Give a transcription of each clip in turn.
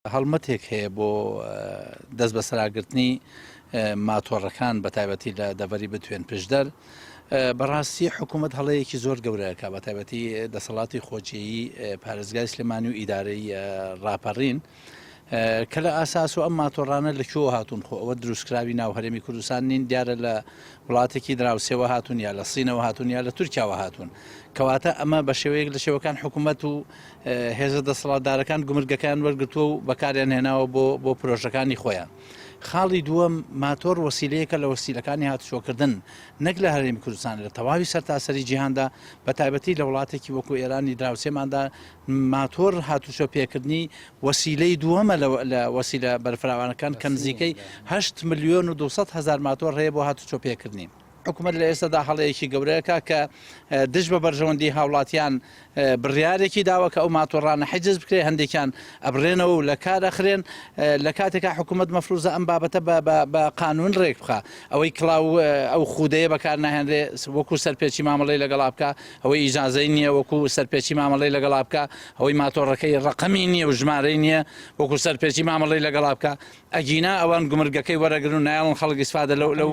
هەڵمەتێک هەیە بۆ دەست بەسەراگرتنی ماتۆڕەکان بە تایبەتی لە دەڤەری بتوێن پشدەر بەڕاستی حکوومەت هەڵەیەکی زۆر گەورەکە بە تایبەتی دەسەڵاتی خۆجێیی پارێزگای سلێمانی و ئیدارەی ڕاپەڕین کە لە ئاساس و ئەم ماتۆڕانە لە کوێوە هاتوون خۆ ئەوە دروستکراوی ناو هەرێمی کوردستان نین دیارە لە وڵاتێکی دراوسێوە هاتوون یا لە سینەوە هاتوون یا لە تورکیاوە هاتوون کەواتە ئەمە بە شێوەیەک لە شێوەکان حکوومەت و هێزە دەسەڵاتدارەکان گومرگەکەیان وەرگرتووە و بەکاریان هێناوە بۆ بۆ پرۆژەکانی خۆیان. خاڵی دووەم ماتۆر وەسیلەیەکە لە وەسیلەکانی هاتوچۆکردن نەک لە هەرێمی کوردستان لە تەواوی سەرتاسەری جیهاندا بە تایبەتی لە وڵاتێکی وەکو ئێرانی دراوسێماندا ماتۆر هاتوچۆ پێکردنی وەسیلەی دووەمە لە وەسیلە بەرفراوانەکان کە نزیکەی 8 ملیۆن و 200 هەزار ماتۆر هەیە بۆ هاتوچۆ پێکردنی. حکومەت لە ئێستادا هەڵەیەکی گەورەکە کە دژ بە بەرژەوەندی هاوڵاتیان بڕیارێکی داوە کە ئەو ماتۆڕانە حجز بکرێ هەندێکیان ئەبرێنەوە و لە کار ئەخرێن لە کاتێکا حکوومەت مەفروزە ئەم بابەتە بە قانون ڕێک بخە ئەوەی کڵاو ئەو خودەیە بەکار ناهێنرێ وەکو سەرپێچی مامەڵەی لەگەڵا بکە ئەوەی ئیجازەی نییە وەکو سەرپێچی مامەڵەی لەگەڵا بکە ئەوەی ماتۆڕەکەی ڕقەمی نییە و ژمارەی نییە وەکو سەرپێچی مامەڵەی لەگەڵا بکە ئەگینا ئەوان گومرگەکەی وەرەگرن و نایەڵن خەڵک ئیسفادە لەو لەو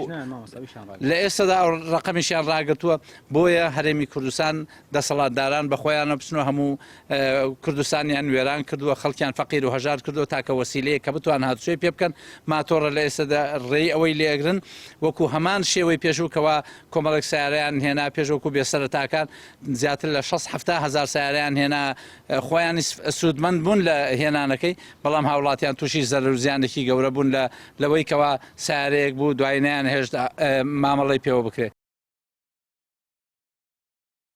لە ئێستادا ئەو ڕەقەمیشیان ڕاگرتووە بۆیە هەرێمی کوردستان دەسەڵاتداران بە خۆیانە بچن و هەموو کوردستانیان وێران کردووە خەڵکیان فەقیر و هەژار کردووە تاکە وەسیلەیە کە بتوان هاتوچۆی پێ بکەن ماتۆڕە لە ئێستادا ڕێی ئەوەی لێگرن وەکو هەمان شێوەی پێشوو کەوا کۆمەڵێک سیارەیان هێنا پێش وەکو بێسەرەتاکان زیاتر لە 6 70 هەزار سیارەیان هێنا خۆیان سوودمەند بوون لە هێنانەکەی، بەڵام هاوڵاتیان تووشی زەرەر و زیانێکی گەورە بوون لە لەوەی کەوا سەیارەیەک بوو دوایی نەیانهێشت مامەڵەی پێوە بکرێت.